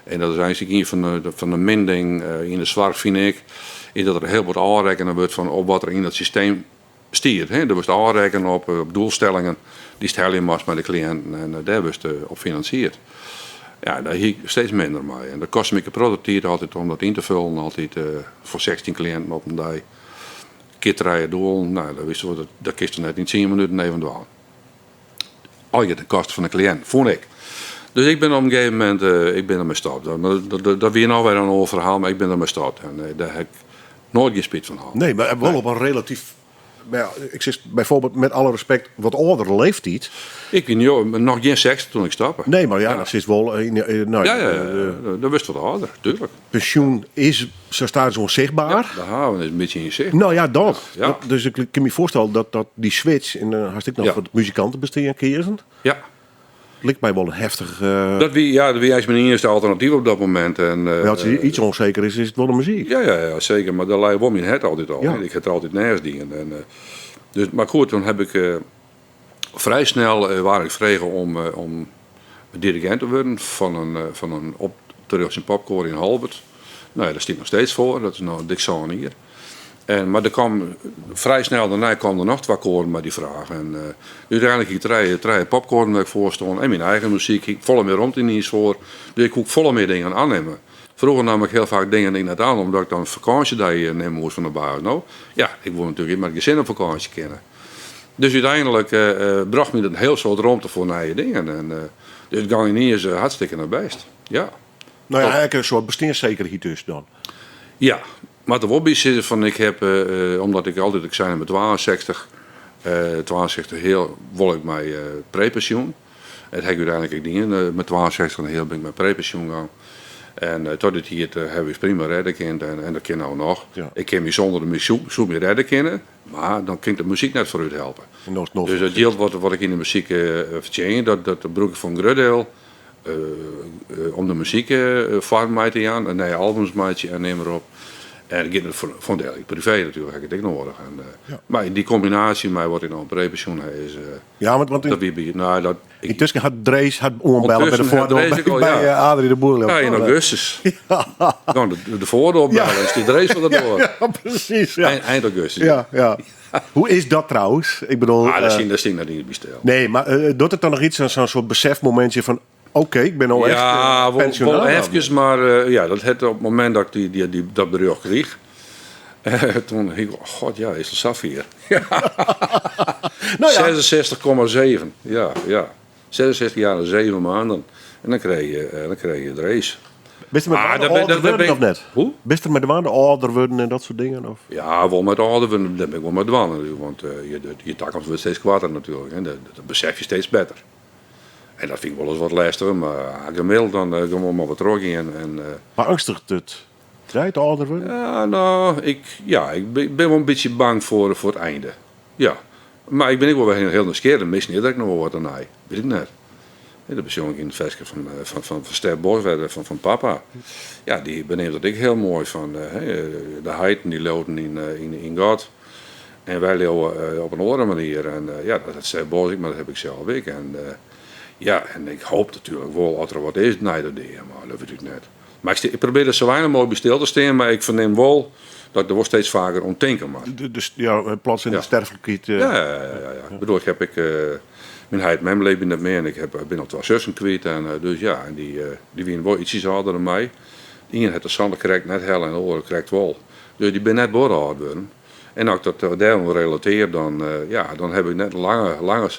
En dat is eins ek ien fan de min dingen yn de soarch, fyn ik, is dat der hiel bot ôfrekkene wurdt fan op wat der yn dat systeem stiet, hè. Der wurdst ôfrekkene op doelstellingen dy'tst helje moatst mei de kliïnten en dêr wurdst op finansierd. Ja, dêr hie ik steeds minder mei. En dat koste my ek in protte tiid altyd om dat yn te fullen, altyd foar 16 kliïnten op in dei. Kear trije doelen, no, dat witst wol, dat kinst net yn 10 minuten even dwaan. Allegear ten koste fan de kliïnt, fûn ik. Dus ik bin op in gegeven momint, ik bin dermei stopt. Dat wie noch wer in oar ferhaal, mar ik bin dermei stopt. En dêr ha ik noait gjin spyt fan hân. Nee, mar wol op in relatyf, mar ja, ik sis byfoarbyld met alle respekt wat âldere leeftiid. Ik wie noch gjin 60 toen ik stoppe. Nee, mar ja, dan sitst wol yn, no, Ja, ja, ja, dan wurdst wat âlder, tuurlijk. Pensjoen is sa stadichoan sichtber. Ja, de haven is in bytsje yn sicht. No ja, dat. Ja. Dus ik kin my foarstelle dat dy switch, en dan hast ek noch Ja. foar it muzikantenbestean keazen. Ja. Liket my wol in heftich. Dat wie, ja, dat wie eins myn iennichste alternatyf op dat momint. En, Ja, as iets ûnseker is, is it wol de muzyk. Ja, ja, ja, seker. Mar dêr lei wol myn hert altyd al. Ja. Ik ha it altyd nêst dien. En, dus, mar goed, toen heb ik frij snel waard ik frege om dirigint te wurden fan in op te rjochtsjen popkoar yn Holwert. No ja, dêr stiet noch steeds foar. Dat is no dik 7 jier. En, mar der kwam, frij snel dêrnei kamen der noch twa koaren mei dy fraach. En úteinlik hie ik trije popkoaren wêr't ik foar stond. En myn eigen muzyk hie ik folle mear romte yniens foar. Dus ik koe folle mear dingen oannimme. Froeger naam ik hiel faak dingen ek net oan, omdat ik dan fakânsjedei nimme moast fan de baas. No, ja, ik woe natuerlik ek mei it gesin op fakânsje kinne. Dus úteinlik brocht my dat in hiel soad romte foar nije dingen. En dus it gong yniens hartstikke nei bêst. Ja. No ja, ek in soart besteanssekerheid dus dan. Ja, moat der wol by sizze fan ik heb, omdat ik altyd, ik sei mei 62 heal wol ik mei prepensioen. Dat ha ik úteinlik ek dien, mei 62 en heal bin ik mei prepensioen gong. En tot dy tiid hawwe we ús prima redde kind en dat kin no noch. Ja. Ik kin my sûnder de muzyk, soe my redde kinne, mar dan kin ik de muzyk net foarút helpe. En dan is it noch Dus it jild wat ik yn de muzyk fertsjinje, dat brûk ik foar in grut diel om de muzyk foarm mei te jaan en nije albums meitsje en neam mar op. En it giet foar in diel ek privee natuerlik, ha ik it ek noadich. En, mar dy kombinaasje mei wat ik no prepensioen ha is, Ja, want dat wie by, no, dat, ik, yntusken hat Drees hat oanbelle by de Yntusken hat foardoar Drees ek al, by, ja. Adrie de Boer. Ja, yn augustus. Dan de foardoar belle en stiet Drees foar de doar. Ja, precies. Ja. Eind augustus. Ja, ja. Hoe is dat trouwens? Ik bedoel, Ah, daar zie ik net niet bij stil. Nee, maar doet het dan nog iets aan zo'n soort besefmomentje van... Oké, ik ben al echt Ja, pensionaar wel dan. even, maar ja, dat het op het moment dat ik dat bericht kreeg, toen dacht ik, oh god, ja, is het Safir. Nou ja. 66,7. Ja, ja. 66 jaar en 7 maanden. En dan kreeg je de race. Bist er met Ah, de dat ben- ouder dat ben worden ik- of net? Hoe? Bist er met de waarde ouder worden en dat soort dingen? Of? Ja, wel met ouder worden, daar ben ik wel met dwaan natuurlijk. Want je toekomst wordt steeds kwader natuurlijk. Hè. Dat besef je steeds beter. En dat vind ik wel eens wat lastiger, maar gemiddeld dan gaan we maar wat terug in. En Maar angstig het tijd ouder worden? Ja, nou, ik, ja, ik ben wel een beetje bang voor het einde. Ja. Maar ik ben ook wel heel, heel nieuwsgierig. Misschien dat ik nog wel wat aan hij. Weet ik net. Ja, dat bezong ik in het versje van Ster Bos, van papa. Ja, die beneemt dat ik heel mooi van hè, de heiden die loten in God. En wij leeuwen op een andere manier. En ja, dat Ster Bos ik, maar dat heb ik zelf ook. En ja, en ik hoop natuurlijk wel dat er wat is naar dat ding, maar dat weet ik net. Maar ik probeer er zo weinig mogelijk bij stil te staan, maar ik verneem wel dat ik er wel steeds vaker om denken mag. Dus, ja, in plaats in de sterfelijkheid. Ja, ja, ja, ja, ja. Ik bedoel, ik heb ik, mijn heid mijn leven net meer en ik ben al 2 zussen kwijt. En dus ja, en die wienen wel ietsjes harder dan mij. De een had de zanden correct net hel en de oren correct wel. Dus die ben net boord geworden. En as ik dat dêroan relatear, dan, ja, dan heb ik net in lange, lange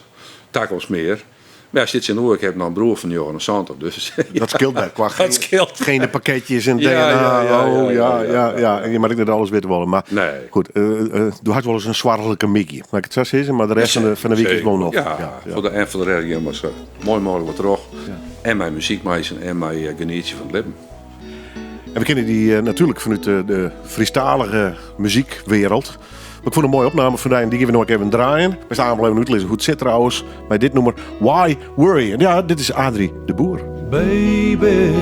takomst mear. Mar ja, sit tsjinoer, ik heb noch in broer fan 79, dus... Dat skeelt by, kwa Dat skeelt. genepakketjes en DNA. Ja, ja, ja, oh, ja, ja, ja, ja, ja. En je moat ek net alles witte wolle, mar Nee. goed, do hast wolris in soarchlike middei, mei ik it sa sizze, mar de rest fan de wike is wol noch. Ja, ja. Foar de, en foar de rest gean we sa moai mooglik wat troch. En mei muzyk meitsjen en mei genietsjen fan it libben. En we kennen dy natuerlik fanút de Frysktalige muzykwereld. Mar ik fûn in moaie opname fan dy en dy gean we no ek even draaien. We staan wel even útlizzen hoe't it sit trouwens by dit nûmer Why Worry. En ja, dit is Adrie de Boer. Baby,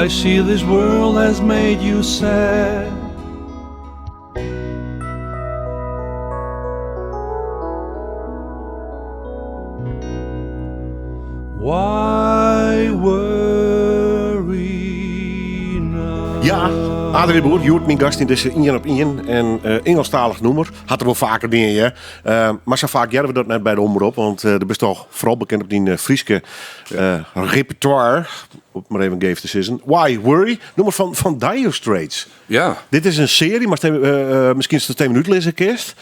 I see this world has made you sad. Why worry now? Ja, Adrie de Boer, hjoed myn gast yn dizze Ien op Ien. En Ingelsktalich nûmer. Hat er wol faker dien, ja. Mar sa faak hearre we dat net by de Omrop, want do bist toch foaral bekend op dyn Fryske repertoire. Om it mar even geef te sizzen. Why Worry, nûmer fan Dire Straits. Ja. Dit is in searje, mar miskien datst it even útlizze kinst.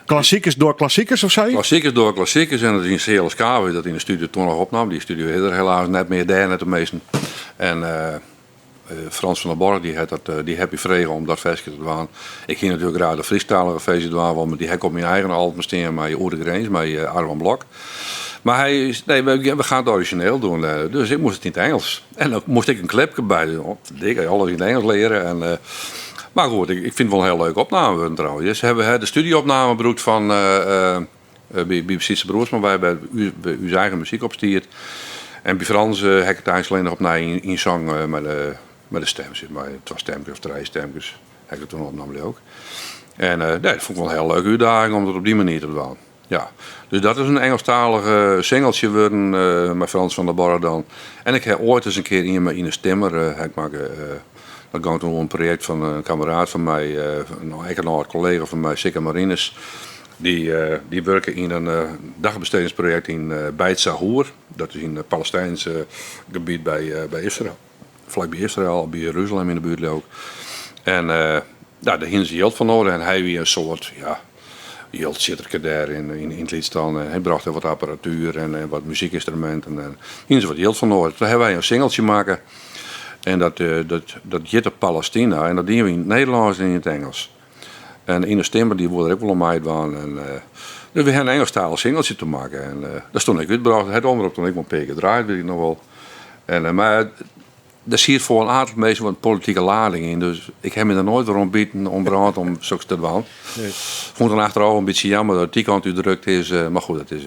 Klassikers door klassikers of sa? Klassikers door klassikers en dat is yn Seale Skaaf dat yn de studio toen noch opnaam. Dy studio is der helaas net mear dêr net de measten. En Frans van der Borg dy hat dat, dy hat my frege om dat ferske te dwaan. Ik hie natuerlik graach de Frysktalige ferzje dwaan wollen, mar dy ha ik op myn eigen album stean mei Oer de Grins, mei Arwan Blok. Mar hy is, nee, we gaan het origineel doen. Dus ik moast it yn it Ingelsk. En dan moast ik in clipke by. Oh, dikke, alles yn it Ingelsk leare. En, mar goed, ik fyn it wol in hiel leuke opname wurden trouwens. Ze hawwe de studio-opname brûkt fan by Sytse Broersma, wêr by by ús eigen muzyk op stiet. En by Frans ha ik it eins allinnich opnij ynsong mei de stem, sis mar. Twa stemkes of trije stemkes ha ik it toen opnommen leau ik. En nee, dat fûn ik wol in hiel leuke útdaging om dat op dy manier te dwaan. Ja, dus dat is in Engelsktalige singeltsje wurden mei Frans van der Borg dan. En ik ha oait ris in kear ien mei Ine Stimmer ha ik makke. Dat gong toen oer in projekt fan in kammeraat fan my, ek in âld kollega fan my, Sikke Marinus. Dy dy wurke yn in dagbestedingsprojekt yn Beit Sahour. Dat is yn it Palestijnse gebiet by Israel. Flakby Israel, by Jeruzalem yn de buert leau ik. En ja, dêr hiene se jild foar nedich en hy wie in soart, ja, jildsjitterke dêr yn it lyts dan. En hy brocht wat apparatuer en wat muzykynstruminten en hiene se wat jild foar nedich. Toen hawwe wy in singeltsje makke en dat, dat, dat hjitte Palestina en dat diene we yn it Nederlânsk en yn it Ingelsk. En Ine Stimmer dy woe der ek wol oan meidwaan. En, dus we hawwe in Ingelsktalich singeltsje toen makke en dat is toen ek útbrocht. Hat Omrop toen ek wol in pear kear draaid, wit ik noch wol. En, mar der siet foar in oantal minsken wat in politike lading yn, dus ik ha my der noait wer oan biten, oan brând om soks te dwaan. Fûn it dan achterôf in bytsje jammer dat it dy kant útdrukt is, mar goed, it is,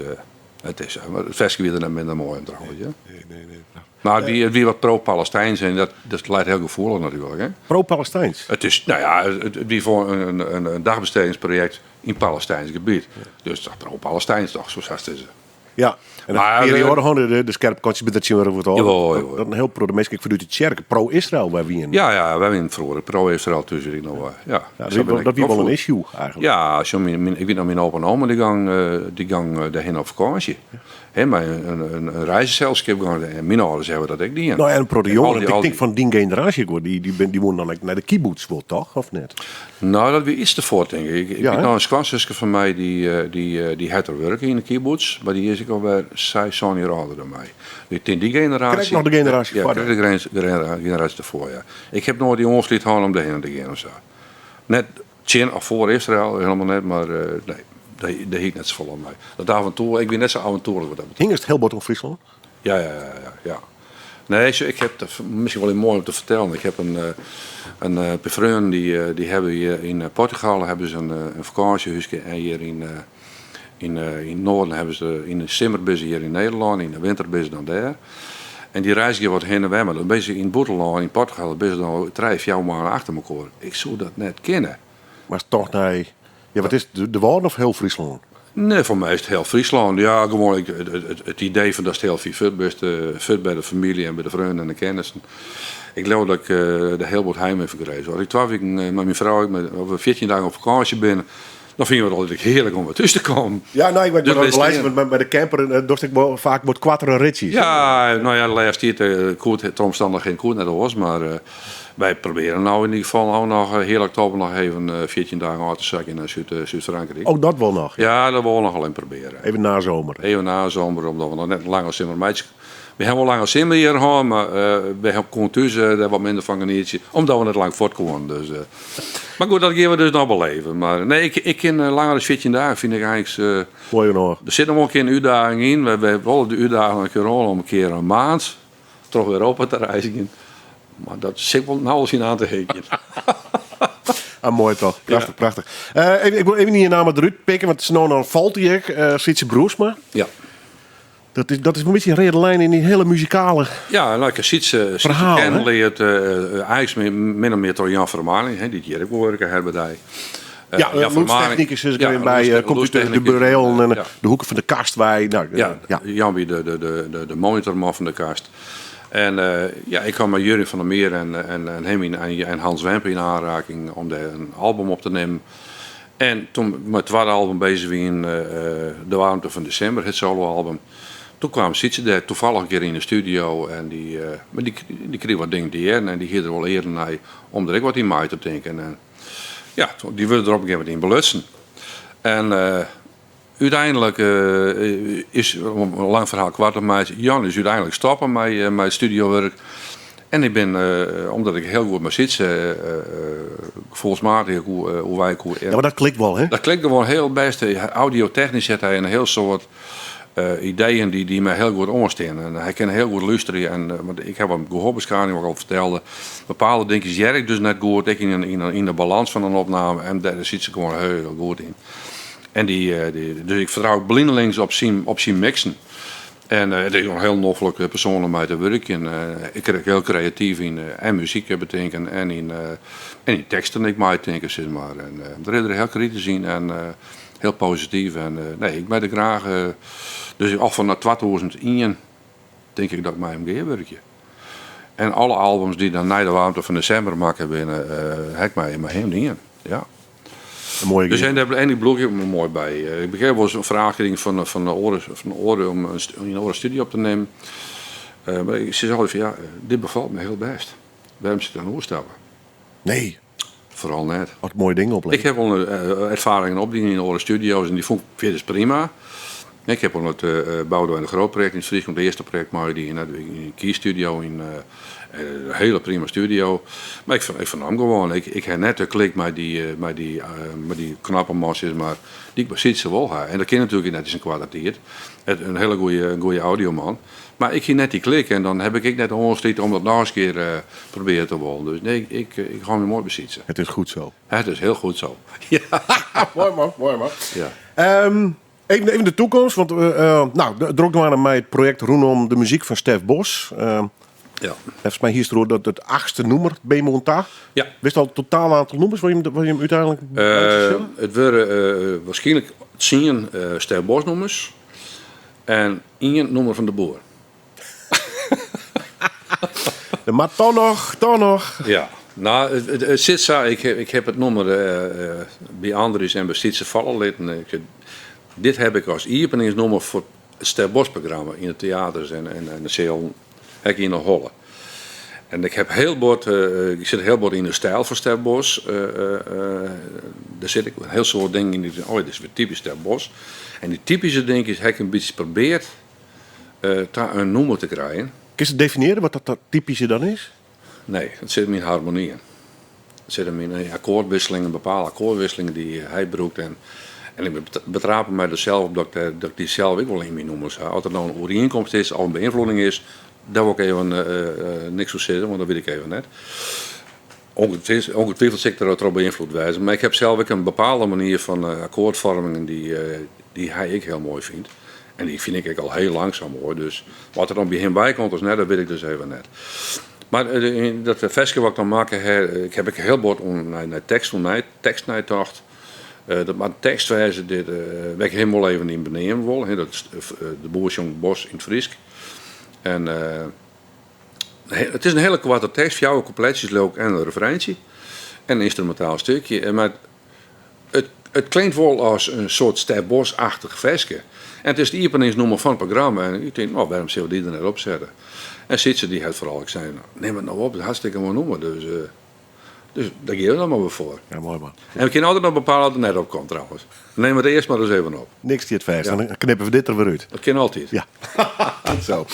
it is, mar it ferske wie der net minder moai om trouwens. Ja. Nee, nee, nee. Mar it wie wat pro-Palestijns en dat leit hiel gefoelich natuerlik. Hè? Pro-Palestijns? It is, no ja, it wie foar in dagbestedingsprojekt yn Palestijns gebiet. Dus toch pro-Palestijns toch, sa sa'tst sizze. Ja, en Maar de periode gewoon de skerpe kantjes by dat tsjintwurdich wordt al. Jawel, jawel. Dat in hiel protte minsken ek fanút de tsjerke pro-Israël wer wienen. Ja, ja, wy wienen froeger pro-Israël thús, wit ik noch wol. Ja, Ja, Sa bin ik dat wie wol in opfoed. issue eigenlijk. Ja, sjoch, ik wit noch, myn opa en oma dy gong dêrhinne op fakânsje. Hè, mei in reisselskip gong en myn âlders hawwe dat ek dien. No, en in protte En al jongeren, die, ik al tink die fan dyn generaasje ek wol, dy woenen dan ek nei de kibboets wol, toch? Of net? No, dat wie iets te foar, tink ik. Ik Ja, wit hè? noch in skoansuske fan my, dy hat der wurke yn de kibboets, mar dy is ek alwer seis, sân jier âlder dan my. Ik tink dy generaasje. Krekt noch de generaasje Ja, foar krekt de generaasje derfoar, ja. Ik ha noait dy oansluting hân om derhinne te gean of sa. Net tsjin of foar Israël, hielendal net, mar nee, dêr hie ik net safolle mei. Dat avontoer, ik wie net sa avontoerlik wat dat betreft. Hingest hiel bot oan Fryslân? Ja, ja, ja, ja, ja. Nee, sjoch, ik ha, miskien wol even moai om te fertellen. Ik ha in pear freonen dy hawwe hjir yn Portugal hawwe se in fakânsjehúske en hjir yn it noarden hawwe se, yn de simmer binne se hjir yn Nederlân, yn de winter binne se dan dêr. En dy reizgje wat hinne en wer, mar dan binne se yn it bûtenlân, yn Portugal, binne se dan trije, fjouwer moanne achter mekoar. Ik soe dat net kinne. Mar toch nei, ja, wat is it, de Wâlden of hiel Fryslân? Nee, foar my is it hiel Fryslân. Ja, gewoan it idee fan datst hiel fier fuort bist, fuort by de famylje en by de freonen en de kennissen. Ik leau dat ik der hiel bot heimwee fan krij. As ik twa wiken mei myn frou, of we 14 dagen op fakânsje binne, dan fine we it altyd hearlik om wer thús te kommen. Ja, no, ik Dus ben list wel ien. want by de camper dochst ek wol faak wat koartere ritsjes. Ja, no ja, de lêste tiid koe it troch omstannichheden koe it net oars, mar. Wy probearje no yn ieder gefal no noch heal oktober noch even 14 dagen ôf te sakjen nei Súd-Frankryk. Oh, dat wol noch? Ja, dat wol we noch al even probearje. Even nazomer. Even nazomer, omdat we noch net in lange simmer meitsje. We hawwe wol lange simmer hjir hân, mar we koene thús dêr wat minder fan genietsje, omdat we net lang fuort koene. Dus, mar goed, dat gean we dus noch beleven. Mar nee, ik kin langer as 14 dagen fyn ik eins. Moai genôch. Der sit noch wol in kear in útdaging yn. Wy wolle de útdaging in kear oan om in kear in maand troch Europa te reizgjen. Mar dat sit wol no al syn aan te heakjen. Ah, moai toch. Prachtich, prachtich. Even, ik wol even ien namme derút pikke, want no dan falt dy ek. Sytse Broersma. Ja. Dat is in bytsje in reade lijn yn dy hiele muzikale Ja, no, ik ha Sytse, Sytse verhaal, hè? kennen leard, eins min of mear troch Jan Vermaning, hè, dy't hjir ek wol wurke hat by dy. Ja, Jan Vermaning- lûdstechnikus is Ja, er by, komt út de lûdstechnikus, burelen en ja. de hoeken fan de kast wei. Nou, Ja, ja. Jan wie de monitorman fan de kast. En ja, ik kwam mei Jurjen van der Meer en him en Hans Wempe yn aanraking om dêr in album op te nimmen. En toen we mei it twadde album bezich wienen, De Warmte van December, it soloalbum, toen kwam Sytse dêr toevallig in kear yn de studio en dy, mar dy krige wat dingen te hearren en dy hie der wol earen nei om der ek wat yn mei te tinken. En ja, dy wurde der op in gegeven momint yn belutsen. En úteinlik is, om in lang ferhaal koart te meitsjen, Jan is úteinlik stoppe mei it studiowurk. En ik bin, omdat ik hiel goed mei Sytse gefoelsmatich oerwei koe. Ja, mar dat klikt wol, hè? Dat klikt gewoan hiel bêst. Audiotechnysk hat hy in hiel soad ideeën dy't my hiel goed oanstean. En hy kin hiel goed lústerje. En, want ik ha wat gehoarbeschadiging, wat ik al fertelde. Bepaalde dinkjes hear ik dus net goed, ek yn de balans fan in opname. En dêr sit se gewoan hiel goed yn. En dy, dus ik fertrou blinelings op syn mixen. En it is in hiel noflike persoan om mei te wurkjen. Ik krij hiel kreatyf yn en muzyk betinken en yn teksten ek meitinken, sis mar. En dêr is er hiel kritysk yn en hiel posityf. En nee, ik mei der graach. Dus al fan 2001 tink ik dat ik mei him gearwurkje. En alle albums dy't dan nei de waarmte fan desimber makke binne, ha ik mei him dien. Ja. Een mooie Dus gear. en dy bliuw ik moai by. Ik begryp wolris in fraach krigen fan de oare om in oare studio op te nimmen. Mar ik sis altyd fan ja, dit befalt my hiel bêst. Wêrom sil ik dan oerstappe? Nee. Foaral net. Wat moaie dingen oplevert. Ik ha wol erfaringen opdien yn oare studio's en dy fûn ik fierders prima. Ik ha wol it Boudewijn de Groot projekt yn it Frysk, it earste projekt meidien, dat wie yn in Key-studio yn in hiele prima studio. Mar ik fernaam gewoan, ik ha net de klik mei dy knoppenman, sis mar, dy't ik by Sytse wol ha. En dat kin natuerlik net yn sa'n koarte tiid. In hiele goede audioman. Mar ik hie net dy klik en dan ha ik ek net de oanstriid om dat noch ris in kear probearje te wollen. Dus nee, ik hâld my moai by Sytse. Het is goed zo. Het is heel goed zo. Moai man, moai man. Ja. Even de toekomst, want nou, drok dwaande mei it projekt rûnom de muzyk fan Stef Bos. Neffens my hiest deroer dat it achtste nûmer by ta. Ja. Witst al it totaal oantal nûmers wat jim úteinlik meitsje sille? It wurde wierskynlik 10 Stef Bos nûmers en ien nûmer fan de boer. Mar toch noch, toch noch. Ja, no, it sit sa, ik ha it nûmer by Andries en by Sytse falle litten. Dit ha ik as iepeningsnûmer foar it Stef Bos programma yn de teaters en de sealen, ek yn 'e holle. En ik ha hiel bot, ik sit hiel bot yn de styl fan Stef Bos. Dêr sit ek in hiel soad dingen yn dy't, oh, dit is wer typysk Stef Bos. En dy typyske dinkjes ha ik in bytsje probearre ta in nûmer te krijen. Kinst it definiearje wat dat typyske dan is? Nee, it sit him yn harmonyen. It sit him yn akkoardwisselingen, bepaalde akkoardwisselingen dy't hy brûkt. En ik betrape my der sels op dat ik dy sels ek wol yn myn nûmers ha. As der no in oerienkomst is of in beynfloeding is, dêr wol ik even niks oer sizze, want dat wit ik even net. Ongetwijfeld sil ik der troch beynfloed wêze. Mar ik ha sels ek in bepaalde manier fan akkoardfoarmingen dy't hy ek hiel moai fynt. En dy fyn ik ek al hiel lang sa moai. Dus wat der dan by him wei komt of net, dat wit ik dus even net. Mar dat ferske wat ik dan makke ha, ik ha ek hiel bot nei tekst, nei tekst neitocht. Dat moat tekst wêze dit, wêr't ik him wol even yn beneame wol. Hè, dat is de boer sjongt Bos yn it Frysk. En it is in hiele koarte tekst, fjouwer kûpletsjes leau ik en in refreintsje. En in ynstrumentaal stikje. En mar it klinkt wol as in soart Stef Bos-achtich ferske. En it is it iepeningsnûmer fan it programma. En ik tink, no, wêrom sille we dy der net op sette? En Sytse dy hat foaral ek sein, nim it no op, it is hartstikke moai nûmer. Dus, dus dêr gean we dan mar wer foar. Ja, moai man. En we kinne altyd noch bepale dat it net opkomt trouwens. Nim it earst mar ris even op. Niks stiet fêst. Dan knippe we dit der wer út. Dat kin altyd. Ja. Zo.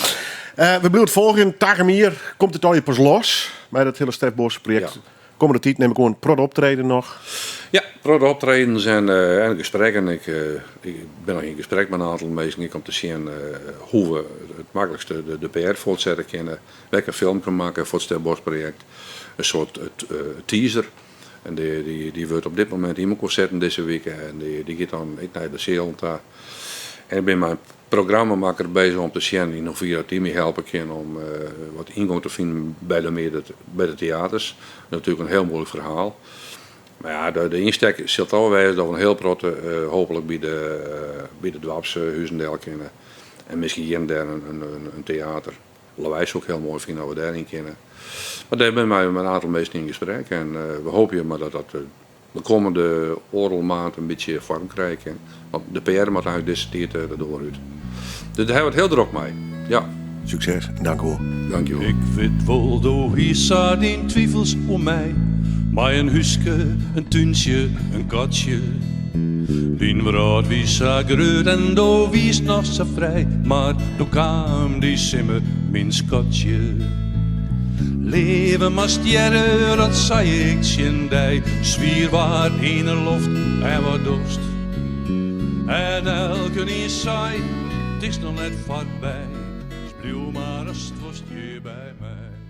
We bliuwe it folgjen. Takom jier komt it allegear pas los mei dat hiele Stef Bos projekt. Ja. Kommende tiid nim ik oan protte optreden noch. Ja, protte optredens en, eh, en gesprekken. Ik, eh, ik bin noch yn gesprek mei in oantal minsken ek om te sjen hoe we it maklikste de, de PR fuortsette kinne. Welke filmke makke foar it Stef Bos projekt. In soart teaser. En dy, dy, dy wurdt op dit momint yn mekoar setten dizze wike. En dy, dy giet dan ek nei de sealen ta. En ik bin mei in programmamakker bezich om te sjen yn hoefier dat dy my helpe kin om wat yngong te finen by de, mear by de teaters. Dat is natuerlik in hiel muoilik ferhaal. Mar ja, de, de ynstek sil toch wêze dat we in hiel protte hooplik by de, by de doarpshuzen del kinne. En miskien hjir en dêr in, in, in teater. Lawei soe ik hiel moai fine as we dêryn kinne. Mar dêr binne wy mei in oantal minsken yn gesprek en we hoopje mar dat dat de kommende oardel maand in bytsje foarm krije kin. Want de PR moat eigentlik dizze tiid de doar út. Dus dêr hawwe we it hiel drok mei. Ja. Sukses en dank wol. Dank je wol. Ik wit wol, do hiest sa dyn twivels oer my. Mei in húske, in túntsje, in katsje. Dyn wrâld wie sa grut en do wiest noch sa frij. Mar doe kaam dy simmer, myn skatsje. Leave moatst hearre, dat sei ik tsjin dy. Swier waard yn 'e loft en wat dochst? En elkenien sei, 't is noch net foarby. Dus bliuw mar ast wolst hjir by my.